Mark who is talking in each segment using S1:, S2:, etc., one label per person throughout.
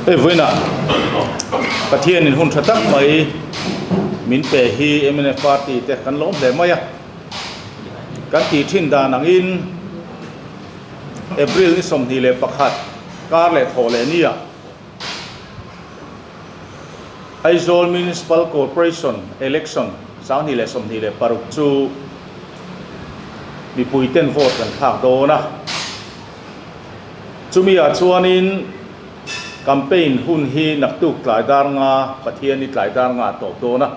S1: Hei vawiinah Pathianin hun tha tak mai min pe hi mnf party te kan lawm hle mai a. Kan tih thin dan angin April ni 21 kar leh thawh leh nia Aizawl Municipal Corporation Election 2026 chu mipui ten vote kan thlak dawn a. Chumi ah chuanin campaign hun hi naktuk tlai dar nga Pathian ni tlai dar nga a tawp dawn a.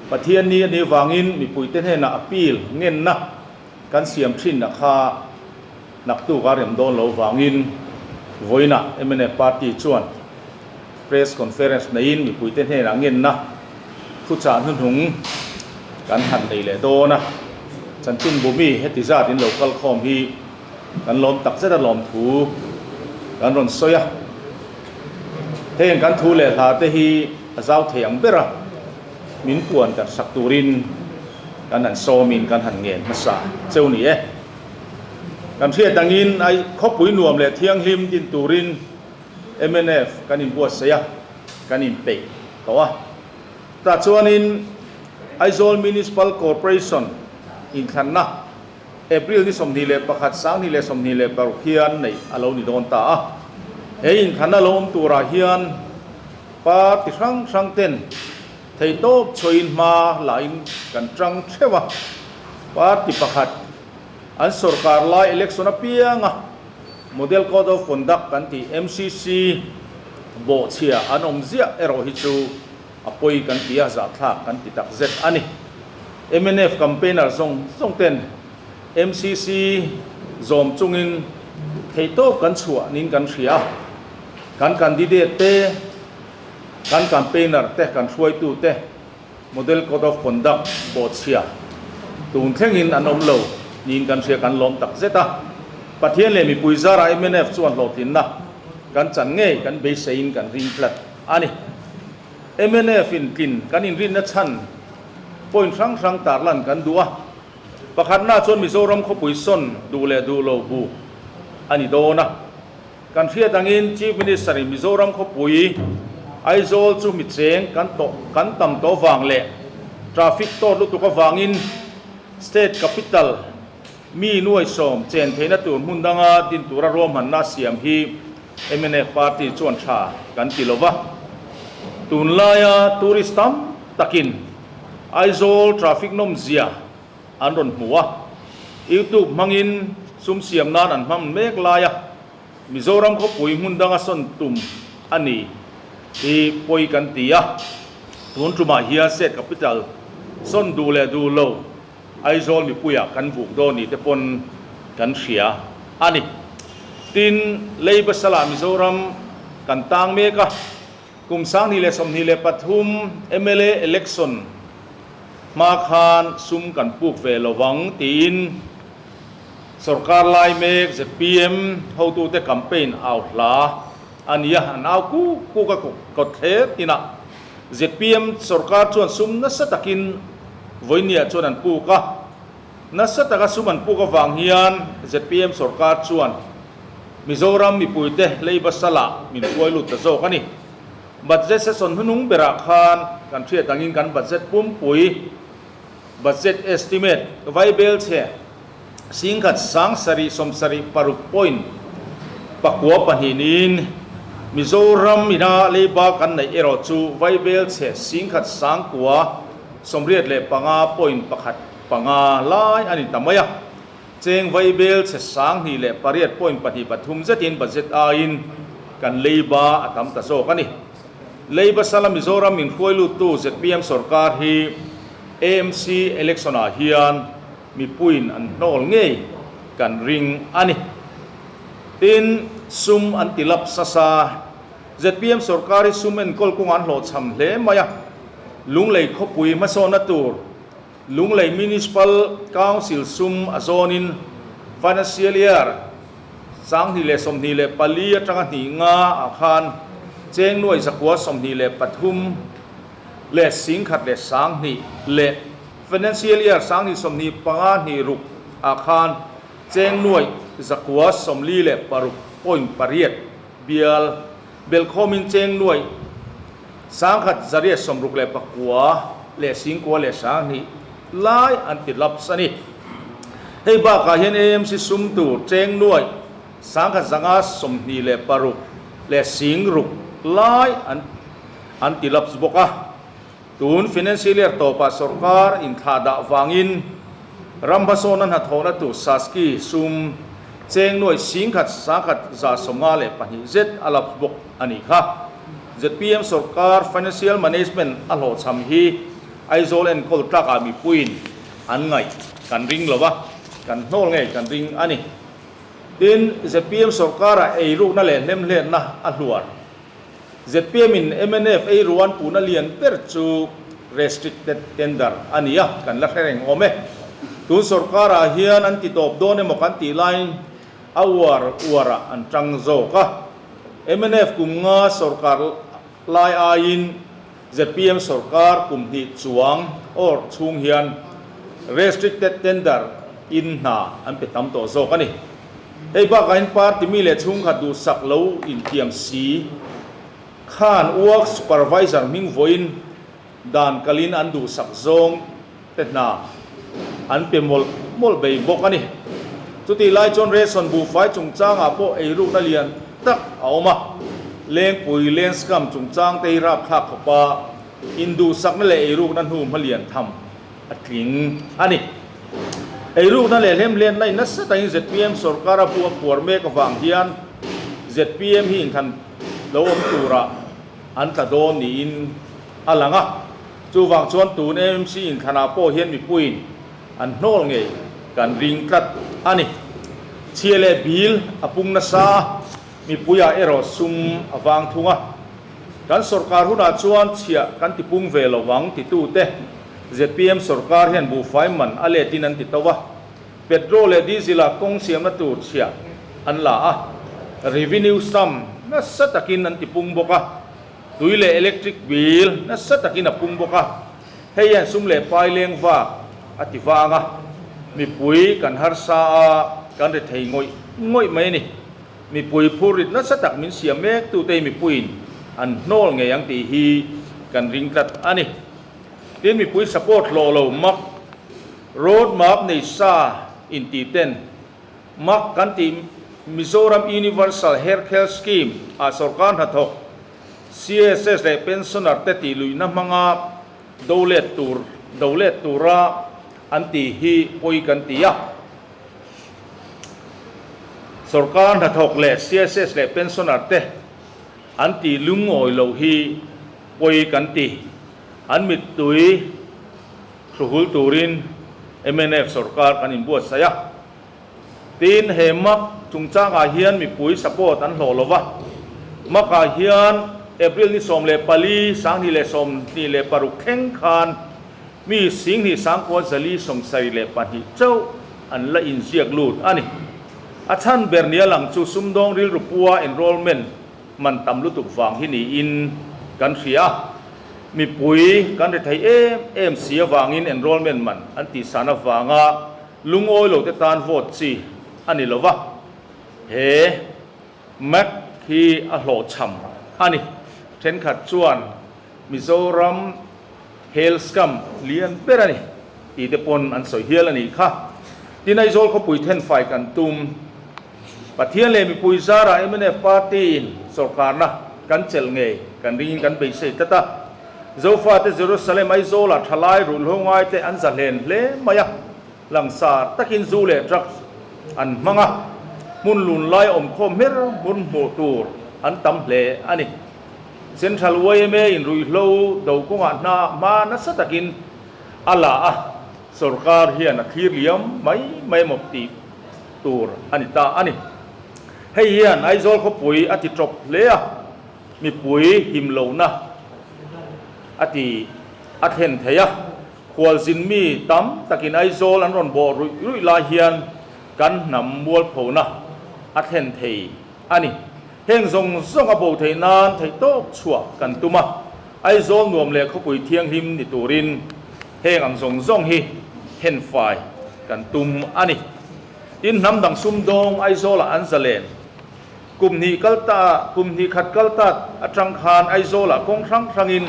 S1: Pathian ni a nih vangin mipui te hnenah appeal ngenna kan siam thin a kha naktuk a rem dawn lo vangin vawiinah mnf party chuan press conference neiin mipuite hnenah ngenna thuchah hnuhnung kan han nei leh dawn a. Chanchinbu mi heti zat in lo kal khawm hi kan lawm tak zet a lawm thu kan rawn sawi a. Heng kan thu leh hla te hi a zau thei ang ber a, min puan darh sak turin kan han sawmin kan han ngen hmasa cheu ni e. Kan hriat angin ai khawpui nuam leh thianghlim din turin mnf kan inbuatsaih a, kan inpeih tawh a. Tah chuanin Aizawl Municipal Corporation inthlanna April ni 21, 2026 hian neih a lo ni dawn ta a. He inthlanna lo awm turah hian party hrang hrang ten theihtawp chhuahin hma lahin kan tang theuh a. Party pakhat an sorkar lai election apianga Model Code of Conduct kan tih MCC bawhchhia an awm ziah erawh hi chu a pawi kan ti a, zahthlak kan ti tak zet a ni. Mnf campaigner zawng zawng ten MCC zawm chungin theihtawp kan chhuah niin kan hria a, kan candidate te, kan campaigner te, kan hruaitu te Model Code of Conduct bawhchhia tun thlengin an awm lo niin kan hria, kan lawm tak zet a. Pathian leh mipui zarah mnf chuan hlawhtlinna kan chan ngei kan beiseiin kan ring tlat a ni. Mnf in tlin kan inrinna chhan point hrang hrang tarlan kan duh a. Pakhatna chuan Mizoram khawpui sawn duh leh duh lo buk a ni dawn a. Kan hriat angin Chief Minister in Mizoram khawpui Aizawl chu mi cheng kan tawh kan tam tawh vang leh traffic tawt lutuk avangin State Capital mi nuai sawm chen theihna tur hmun danga din tura ruahmanna siam hi mnf party chuan tha kan ti lova. Tunlaia tourist tam takin Aizawl traffic nawmzia an rawn hmu a, YouTube hmangin sum siam nan an hmang mek lai a, Mizoram khawpui hmun danga sawn tum a ni hi pawi kan ti a, tun tumah hian State Capital sawn duh leh duh lo Aizawl mipuiah kan buk dawn ni te pawn kan hria a ni. Tin, Leiba Salah Mizoram kan tang mek a, Kum 2023 mla election hma khan sum kan puk ve lo vang tiin sorkar lai mek zpm hotute campaign au hla a ni a, an au kuk kuk a kawt thler tinah zpm sorkar chuan sum nasa takin vawinia chuan an puk a, nasa taka sum an puk avang hian zpm sorkar chuan Mizoram mipuite leiba salah min hruai lut ta zawk a ni. Budget session hnunung berah khan kan hriat angin kan budget pumpui, budget estimate, vaibel chhe singkhat sang sarih sawmsarih paruk point pakua pahnih niin Mizoram ina leiba kan neih erawh chu vaibel chhe singkhat sangkua 85 point pakhat panga lai a ni ta mai a. Cheng vaibel chhe 2008 point pahnih pathum zetin budget aiin kan leiba a tam ta zawk a ni. Leiba sala Mizoram min hruai luttu zpm sorkar hi AMC election ah hian mipuiin an hnawl ngei kan ring a ni. Tin, sum an ti lap sasa. Zpm sorkar hi sum enkawl kawngah an hlawhchham hle mai a. Lunglei khawpui hmasawnna tur Lunglei Municipal Council sum a zawnin Financial Year 2024 atanga hnih nga ah khan cheng nuai zakua 23 leh singkhat leh sanghnih leh Financial Year 2025 hnih ruk ah khan cheng nuai zakua 46 point pariat bial. Belkhawmin cheng nuaih 1869 leh 10,000 leh 2000 lai an ti lapse a ni. Hei bakah hian AMC sum tur cheng nuaih 1126 leh 6000 lai an an ti lapse bawk a. Tun financial year tawpah sorkar inthlah dah vangin ram hmasawnna hnathawhna tur Saski sum cheng nuaih 10,152 zet a lapse bawk a nih kha. Zpm sorkar financial management a hlawhchham hi Aizawl enkawl tlakah mipuiin an ngaih kan ring lo a, kan hnawl ngei kan ring a ni. Tin, zpm sorkarah eirukna leh hlemhletna a hluar. Zpm in mnf ei ruan puhna lian ber chu restricted tender a ni a, kan la hre reng awm e. Tun sorkarah hian an ti tawp dawn emaw kan tih laiin a uar uarah an tang zawk a. Mnf kum nga sorkar lai aiin zpm sorkar kum hnih chuang awr chhung hian restricted tender in hna an pe tam tawh zawk a ni. Hei bakah hian party mi leh chhungkhat duhsak lo intiam si khan work supervisor hming vawiin dan kalin an duhsak zawng te hna an pe mawlh mawlh bei bawk a ni. Chutih lai chuan ration buhfai chungchangah pawh eirukna lian tak a awm a, Lengpui Lenscam chungchang te hi rapthlak khawpa induhsakna leh eirukna hnu hma lian tham a tling a ni. Eirukna leh hlemhlenna in nasa takin zpm sorkar a bu a phuar mek avang hian zpm hi inthlan lo awm turah an tla dawn niin a lang a. Chuvang chuan tun AMC inthlanah pawh hian mipuiin an hnawl ngei kan ring tlat a ni. Chhia leh bil a pung nasa a, mipuiah erawh sum a vang thung a. Kan sorkar hunah chuan chhiah kan ti pung ve lo vang titute zpm sorkar hian buhfai man a letin an ti to a, petrol leh diesel ah kawng siamna tur chhiah an la a, revenue sum nasa takin an ti pung bawk a, tui leh electric bill nasa takin a pung bawk a, hei hian sum leh pai leng vak a ti vang a, mipui kan harsa a, kan ri thei ngawih ngawih mai a ni. Mipui phurrit nasa tak min siam mek tute hi mipuiin an hnawl ngei ang tih hi kan ring tlat a ni. Tin, mipui support hlawh lo mak, road map nei sa intih ten mak kan tih Mizoram Universal Health Scheme ah sorkar hnathawk CSS leh pensioner te tih luihna hmanga do let tur do let tura an tih hi pawi kan ti a. Sorkar hnathawk leh CSS leh pensioner te an tih lungawi loh hi pawi kan ti. An mittui hruhul turin mnf sorkar kan inbuatsaih a. Tin, he mak chungchangah hian mipui support an hlawh lo va. Makah hian April ni 14, 2026 thleng khan Mi 20 9,472 chauh an la inziak lut a ni. A chhan ber nia lang chu sumdawng rilru pua enrollment man tam lutuk vang hi niin kan hria a. Mipui kan ri thei em em si avangin enrollment man an tihsan avanga lungawi lote tan vote chi a ni lo va. He Mac hi a hlawhchham a ni. Thenkhat chuan Mizoram Hel scam lian ber a ni tih te pawn an sawi hial a nih kha. Tin, Aizawl khawpui thenfai kan tum. Pathian leh mipui zarah mnf party in sorkarna kan chelh ngei kan ringin kan beisei tlat a. Zofate Jerusalem Aizawlah thalai ruihhlo ngaite an za hlen hle mai a, langsar takin zu leh drugs an hmang a, hmun lun lai awmkhawm hmer hmun hmuh tur an tam hle a ni. Central yma in ruihhlo do kawngah hna hma nasa takin a la a, sorkar hian a thlir liam mai mai emaw tih tur a ni ta a ni. Hei hian Aizawl khawpui a ti tawp hle a, mipui him lohna a ti a thlen thei a, khualzin mi tam takin Aizawl an rawn bawh ruih ruih lai hian kan hnam mualphona a thlen thei a ni. Heng zawng zawng a bo theih nan theihtawp chhuah kan tum a, Aizawl nuam leh khawpui thianghlim ni turin heng ang zawng zawng hi henfai kan tum a ni. Tin, hnam dang sumdawng Aizawlah an zalen. Kum hnih kal ta, kum hnih khat kal ta atang khan Aizawlah kawng hrang hrangin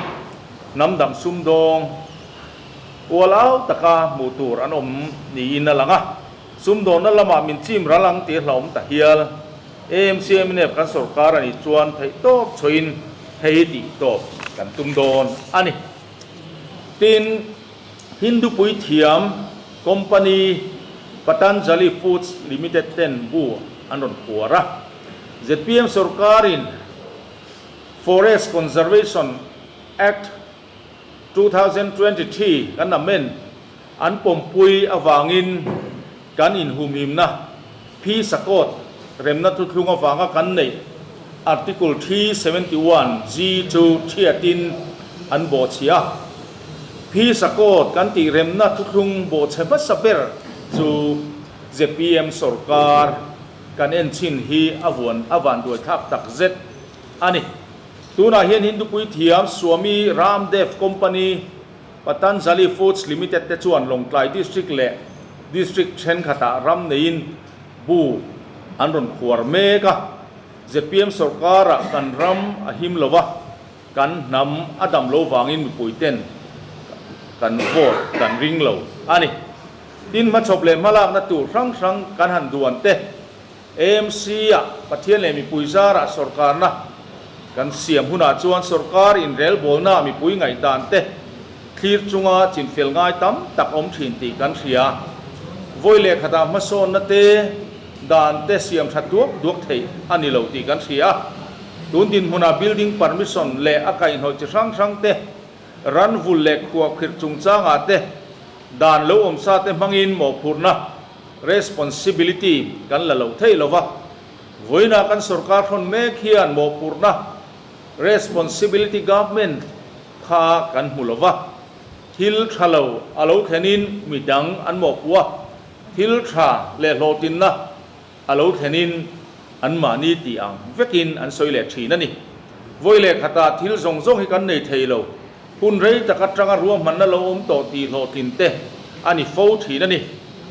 S1: hnam dang sumdawng ual au taka hmuh tur an awm niin a lang a. Sumdawnna lamah min chim ral ang tih a hlauhawm ta hial. AMC-MNF kan sorkar a nih chuan theihtawp chhuahin hei hi tihtawp kan tum dawn a ni. Tin, Hindu puithiam company Patanjali Foods Limited ten bu an rawn khuar a. Zpm sorkarin Forest Conservation Act 2023 kan amend an pawmpui avangin kan inhumhimna phi sakawt remna thuthlung avanga kan neih Article 371 G chu thiatin an bawhchhia a. Phi sakawt kan tih remna thuthlung bawhchhe hmasa ber chu zpm sorkar kan en chhin hi a vuan a vanduaithlak tak zet a ni. Tunah hian Hindu puithiam Swami Ramdev Company Patanjali Foods Limited te chuan Lawngtlai District leh District thenkhatah ram neiin bu an rawn khuar mek a. Zpm sorkarah kan ram a him lo va, kan hnam a dam lo vangin mipui ten kan vote kan ring lo a ni. Tin, hmachhawp leh hmalakna tur hrang hrang kan han duan te, AMC-ah Pathian leh mipui zarah sorkarna kan siam hunah chuan sorkar inrelbawlna mipui ngaihdan te thlir chunga chinfel ngai tam tak awm thin tih kan hria. Vawi leh khatah hmasawnna te dan te siam tha duak duak theih a ni lo tih kan hria. Tun dinhmunah building permission leh a kaihhnawih chi hrang hrang te, ran vul leh khuahkhirh chungchangah te dan lo awmsa te hmangin mawhphurhna, Responsibility, kan la lo thei lo va, vawiinah kan sorkar hrawn mek hian mawhphurhna, responsibility government, kha kan hmu lo va, thil tha lo a lo thlenin mi dang an mawhphuh a, thil tha leh hlawhtlinna a lo thlenin anmahni tih ang vekin an sawi leh thin a ni. Vawi leh khatah thil zawng zawng hi kan nei thei lo, hun rei tak atanga ruahmanna lo awm tawh tih hlawhtlin te a ni fo thin a ni.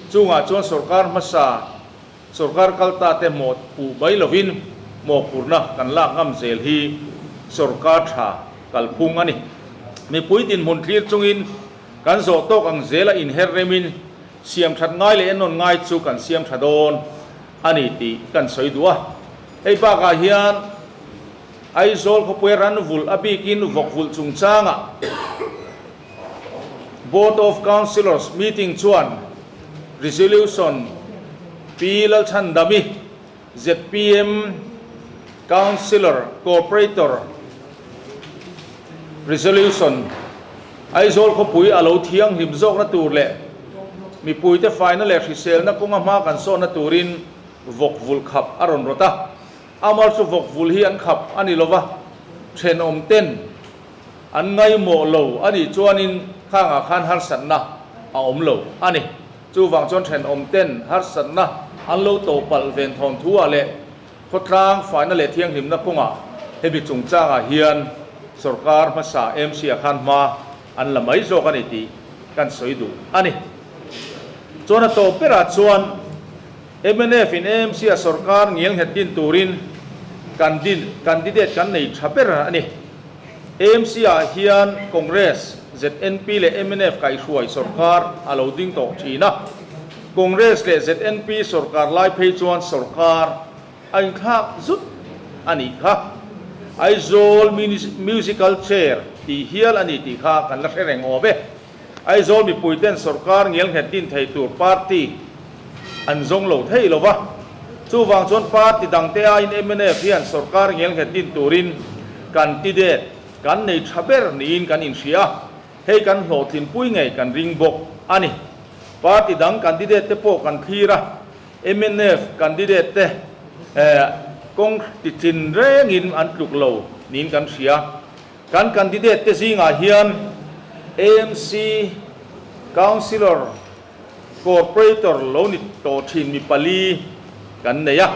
S1: Chungah chuan sorkar hmasa, sorkar kalta te mawh puh mai lovin mawhphurhna kan lak ngam zel hi sorkar tha kalphung a ni. Mipui dinhmun thlir chungin kan zawh tawk ang zela inher remin Siam that ngai leh ennawn ngai chu kan siam tha dawn a ni tih kan sawi duh a. Hei bakah hian Aizawl khawpuia ran vulh a bikin vawk vulh chungchangah Board of Councillors meeting chuan Resolution Pi Lalchhandami, zpm Councillor Corporator Resolution, Aizawl khawpui a lo thianghlim zawkna tur leh mipuite faina leh hriselna kawnga hma kan sawnna turin vawk vulh khap a rawn rawt a. Amar chu vawk vulh hi an khap a ni lova, thenawm ten an ngaimawh lo a nih chuanin khangah khan harsatna a awm lo a ni. Chuvang chuan thenawm ten harsatna an lo to palh ven thawn thu ah leh khawtlang faina leh thianghlimna kawngah hemi chungchangah hian sorkar hmasa MC ah khan hma an la mai zawk a ni tih kan sawi duh a ni. Chuan a tawp berah chuan mnf in AMC ah sorkar ngial nghet din turin candidate kan nei tha ber a ni. AMC ah hian Congress, ZNP leh mnf kaihhruai sorkar a lo ding tawh thin a. Congress leh ZNP sorkar lai phei chuan sorkar a inthlak zut a nih kha. Aizawl Musical Chair tih hial a ni tih kha kan la hre reng awm e. Aizawl mipuiten sorkar ngialnghet din thei tur party an zawng lo thei lo va. Chuvang chuan party dangte aiin mnf hian sorkar ngialnghet din turin candidate kan nei tha ber niin kan inhria a, hei kan hlawhtlinpui ngei kan ring bawk a ni. Party dang candidate te pawh kan thlir a, mnf candidate te kawng titlin rengin an tluk lo niin kan hria. Kan candidate te zingah hian AMC Councillor Corporator lo ni tawh thin mi pali kan nei a.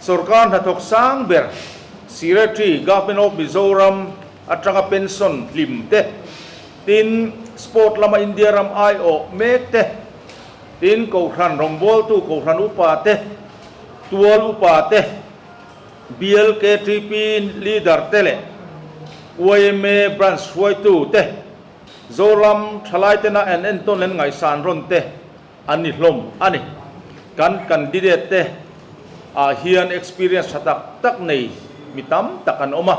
S1: Sorkar hnathawk sang ber Secretary, Government of Mizoram atanga pension hlim te, tin sport lama India ram aiawh mek te, tin Kohhran rawngbawltu Kohhran upa te, tual upa te. BLKTP leader te leh yma branch hruaitu te, Zoram thalai tena an entawn leh an ngaihsan rawn te an ni hlawm a ni. Kan candidate te ah hian experience tha tak tak nei mi tam tak an awm a.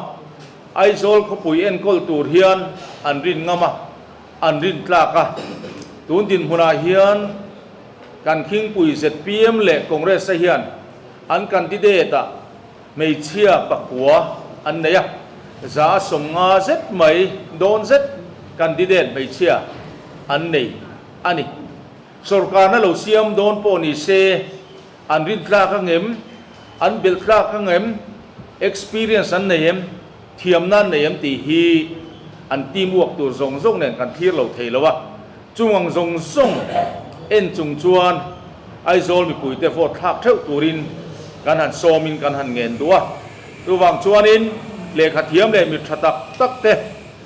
S1: Aizawl khawpui enkawl tur hian an rin ngam a, an rin tlak a. Tun dinhmunah hian kan khingpui zpm leh Congress te hian an candidate ah hmeichhia pakua an nei a, 150 zet mai dawn zet candidate hmeichhia an nei a ni. Sorkarna lo siam dawn pawh ni se, an rin tlak ang em? An belh tlak ang em? Experience an nei em? Thiamna an nei em tih hi an team work tur zawng zawng nen kan thlir lo thei lo a. Chung ang zawng zawng en chung chuan Aizawl mipuite vote thlak theuh turin kan han sawmin kan han ngen duh a. Chuvang chuanin lehkha thiam leh mit tha tak tak te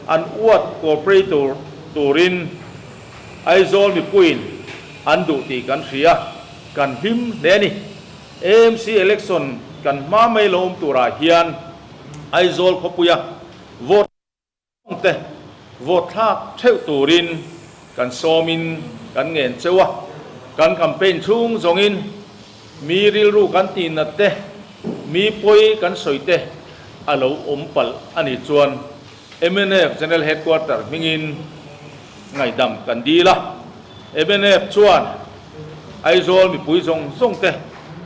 S1: an uat cooperator turin Aizawl mipuiin an duh tih kan hria, kan hlim hle a ni. AMC election kan hma mai lo awm turah hian Aizawl khawpuia vote te vote thlak theuh turin kan sawmin kan ngen cheu a. Kan campaign chhung zawngin mi rilru kan tihnat te, mi pawi kan sawi te a lo awm palh a nih chuan mnf General Headquarter hmingin ngaihdam kan dil a. Mnf chuan Aizawl mipui zawng zawng te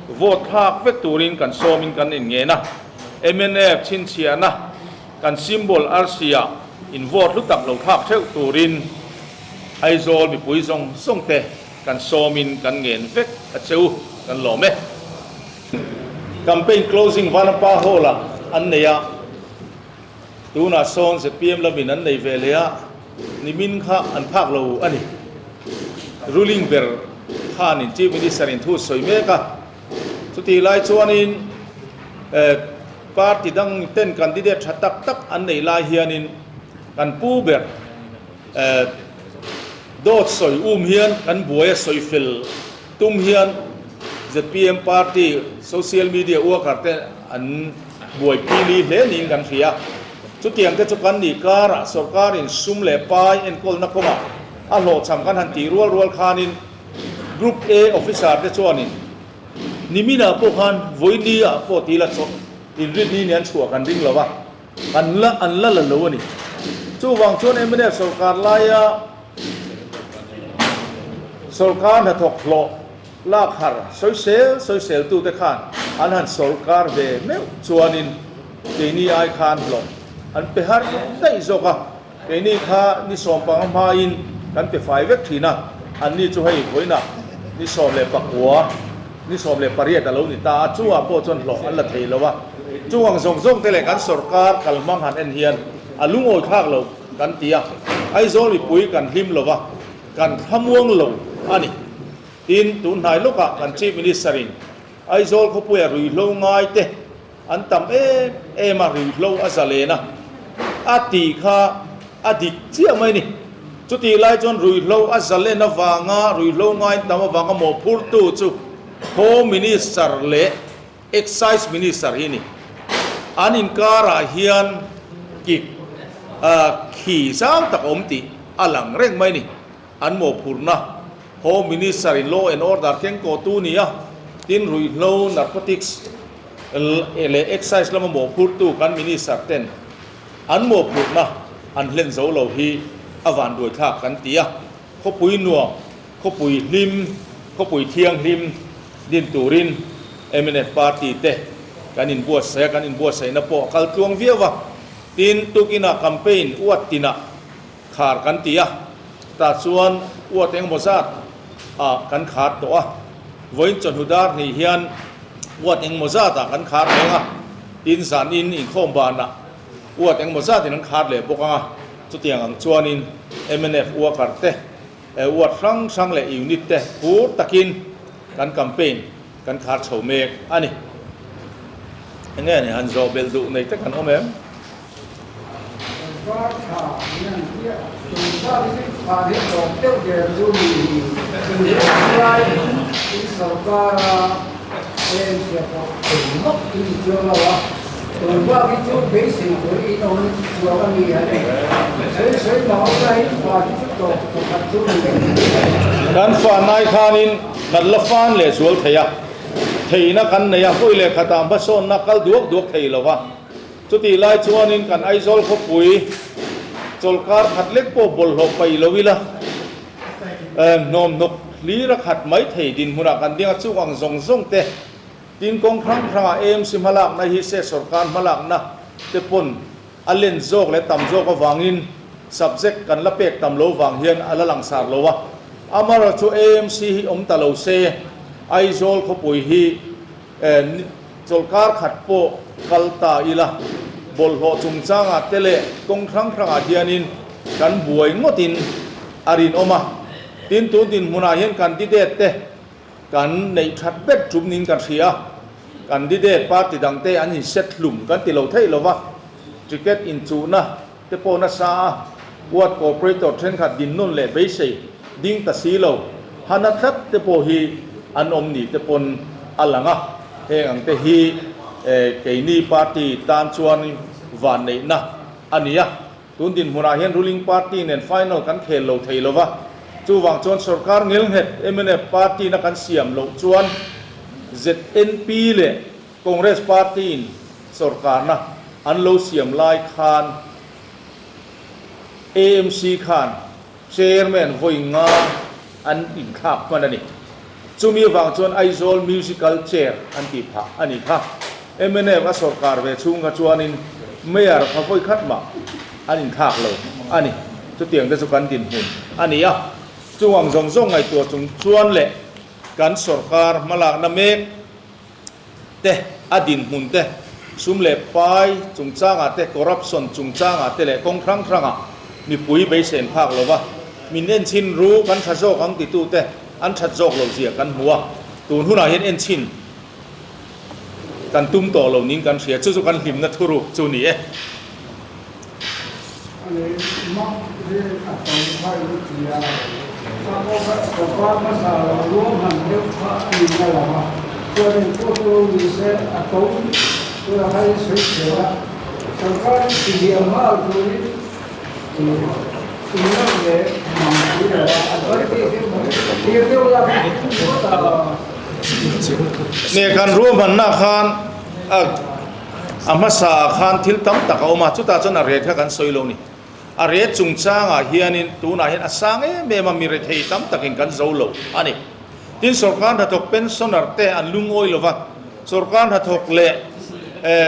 S1: vote thlak vek turin kan sawmin kan inngen a. Mnf chhinchhiahna kan symbol arsia in vote hlu tak lo thlak theuh turin Aizawl mipui zawng zawng te kan sawmin kan ngen vek a che u, kan lawm e. Campaign closing Vanapa Hall-ah an nei a. Tunah sawn zpm lamin an nei ve leh a, nimin kha an phak lo a ni. Ruling ber khanin Chief Minister in thu sawi mek a, chutih lai chuanin party dang ten candidate tha tak tak an neih lai hianin kan pu ber dawt sawi um hian kan buai a sawi fel tum hian zpm party social media worker te an buai phili hle niin kan hria. Chutiang te chu kan nih karah sorkarin sum leh pai enkawlna kawngah a hlawhchham kan han tih rual rual khanin Group A officer te chuanin niminah pawh khan vawiini ah pawh tih la chawh inrinni ni an chhuah kan ring lo va, an la an la la lo a ni. Chuvang chuan mnf sorkar laia Sorkar hnathawk hlawh lak har sawisel sawiseltute khan an han sorkar ve meuh chuanin keini ai khan hlawh an pe har daih zawk a, keini kha ni 15 hmain kan pe fai vek thin a, anni chu hei vawiinah ni 19, ni 18 a lo ni ta a, chungah pawh chuan hlawh an la thei lo a, chung ang zawng zawng te leh kan sorkar kalhmang han en hian a lungawi thlak lo. Kan ti a, Aizawl mipui kan hlim lo va, kan thlamuang lo a ni. Tin, tun hnai lawkah kan Chief Minister-in Aizawl khawpuia ruihhlo ngai te an tam em em a, ruihhlo a zalen a, a tih kha a dik chiah mai a ni. Chutih lai chuan ruihhlo a zalen avanga ruihhlo ngai an tam avanga mawhphurtu chu Home Minister leh Excise Minister hi ni. An inkarah hian kik khi zau tak awm tih a lang reng mai ni. An mawhphurhna Home Minister in Law and Order keng kawhtu ni a, tin ruihhlo, narcotics, leh Excise lama mawhphurtu kan Minister ten an mawhphurhna an hlen zo lo hi a vanduaithlak kan ti a. Khawpui nuam, khawpui hlim, khawpui thianghlim din turin mnf party te kan inbuatsaih a, kan inbuatsaihna pawh a kal tluang viau a. Tin, tukinah campaign uat tinah khar kan ti a, tah chuan uat engemaw zat ah kan khar tawh a. Vawiin chawhnu dar hnih hian uat engemaw zat ah kan khar reng a, tin zanin inkhawm banah uat engemaw zatin an khar leh bawk ang a. Chutiang ang chuanin mnf worker te, ward hrang hrang leh unit te phur takin kan campaign kan khar chho mek a ni. Enge ni han zawh belh duh nei te kan awm em?
S2: Sorkar tha min an tia, sorkar hi tha hi tawp deuh der chu ni hi, in sorkar a. AMC ah pawh engmah in ti chuang lo a, tun bak hi chu beisei tur in awm chuang a ni a ni. Sawi sawi mah awm la in fa hi chu tawp pakhat chu ni lo.
S1: Kan fa nai khanin kan la fan leh zual thei a, theihna kan nei a, hawi leh khatah hmasawnna kal duak duak thei lo va. Chutih lai chuanin kan Aizawl khawpui chawlhkar khat lek pawh bawlhhlawh paih lo ila, hnawmhnawk hlir a khat mai thei dinhmunah kan ding a, chung ang zawng zawng te tin kawng hrang hrangah AMC hmalakna hi se sawrkar hmalakna te pawn a len zawk leh tam zawk avangin subject kan la pek tam lo vang hian a la langsar lo a, amaherawhchu AMC hi awm ta lo se Aizawl khawpui hi Chawlhkar khat pawh kal ta ila, bawlhhlawh chungchangah te leh kawng hrang hrangah hianin kan buai ngawtin a rinawm a. Tin, tun dinhmunah hian candidate te kan neih that ber tum niin kan hria a, candidate party dangte an inset hlum kan ti lo theih lo va, ticket inchuhna te pawh nasa a, ward corporator thenkhat dinnawn leh beisei ding ta si lo, hana tlat te pawh hi an awm ni te pawn a lang a, heng ang te hi keini party tan chuan vanneihna a ni a, tun dinhmunah hian ruling party nen final kan khel lo thei lo va, chuvang chuan sorkar ngelnghet mnf party na kan siam loh chuan ZNP leh Congress party in sorkarna an lo siam lai khan AMC khan Chairman vawi nga an inthlak hman a ni. Chumi avang chuan Aizawl Musical Chair an tih phah a ni kha. Mnf a sorkar ve chhung kha chuanin Mayor kha vawi khat mah an inthlak lo a ni. Chutiang te chu kan dinhmun a ni a. Chung ang zawng zawng ngaihtuah chung chuan leh kan sorkar hmalakna mek te, a dinhmun te, sum leh pai chungchangah te, corruption chungchangah te leh kawng hrang hrangah mipui beisen phak lova min enchhin ru kan tha zawk ang titute an that zawk loh zia kan hmu a, tun hunah hian enchhin kan tum tawh lo ning kan hria, chu chu kan hlimna thuruk chu ni e. Ne kan ruahmanna khan a. A hmasa ah khan thil tam tak a awm a, chutah chuan a ret kha kan sawi lo ni. A ret chungchangah hianin tunah hian a sang em em a, mi rethei tam takin kan zo lo a ni. Tin, sorkar hnathawk pensioner te an lungawi lo va, sorkar hnathawk leh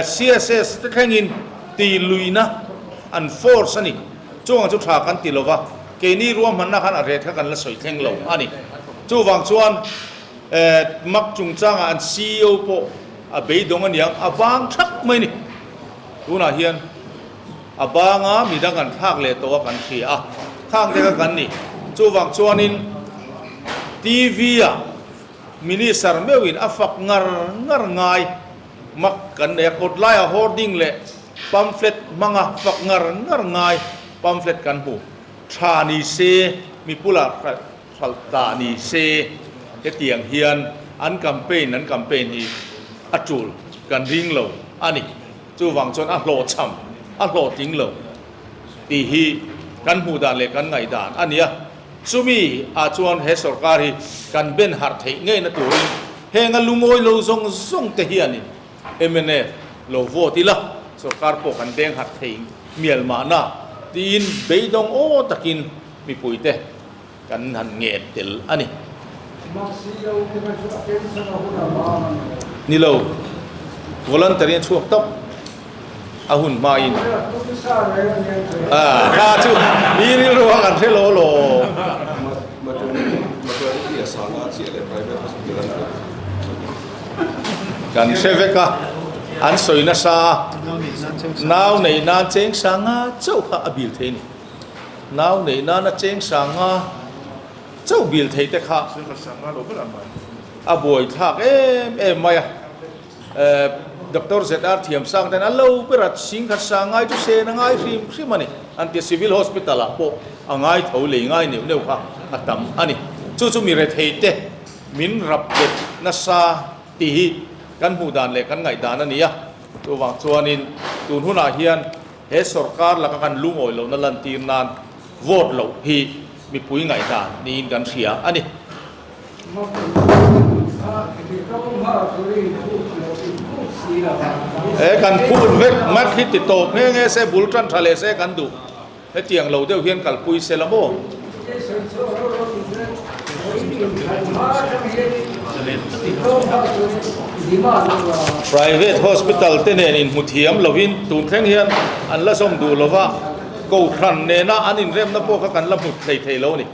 S1: CSS te thlengin ti luihna an force a ni. Chuvang chu tha kan ti lo va, keini ruahmanna khan a ret kha kan la sawi thleng lo a ni. Chuvang chuan Mak chungchangah an ceo pawh a beidawng a niang, a bang thak mai ni. Tunah hian a banga midang an thlak leh tawh a kan hria a, khang te kha kan ni. Chuvang chuanin TV ah Minister meuhin a fak ngar ngar ngai mak kan nei a, kawt laiah hoarding leh pamphlet hmanga fak ngar ngar ngai pamphlet kan hmu. Tha ni se mipula Hralh ta ni se hetiang hian an campaign an campaign hi a tul kan ring lo a ni. Chuvang chuan a hlawhchham a hlawhtling lo tih hi kan hmuh dan leh kan ngaihdan a ni a. Chumi ah chuan he sorkar hi kan ben harh theih ngeina turin henga lungawi lo zawng zawng te hianin mnf lo vote ila sorkar pawh kan beng harh thei mial mahna tiin beidawng aw takin mipuite kan han ngen tel a ni. Ni lo, voluntary a chhuak tawp a hun hmain. Ah, kha chu mi rilru ang an hre lo law. Kan hre vek a, an sawi nasa a, nau neih nan cheng sanga chauh kha a bil thei a ni. Nau neih nana cheng sanga chauh bil thei te kha a buai thlak em em mai a. Doctor ZR Thiamsang ten a lo ber a, sing khat sang ngai chu sen a ngai hrim hrim a ni. An ti Civil Hospital ah pawh a ngai tho lei ngai neuh neuh kha a tam a ni. Chu chu mi rethei te min rap let nasa. tih hi kan hmuh dan leh kan ngaihdan a ni a. Chuvang chuanin tun hunah hian he sawrkar laka kan lungawi lohna lantir nan vote loh hi mipui ngaihdan niin kan hria a ni. He kan phut vek mak hi ti tawp nghe nghe se bul tan tha leh se kan duh. Hetiang lo deuh hian kalpui se la maw? Private hospital te nen inhmu thiam lovin tun thleng hian an la zawm duh lova, Kohhran nena an inremna pawh kha kan la hmu thei thei lo a ni.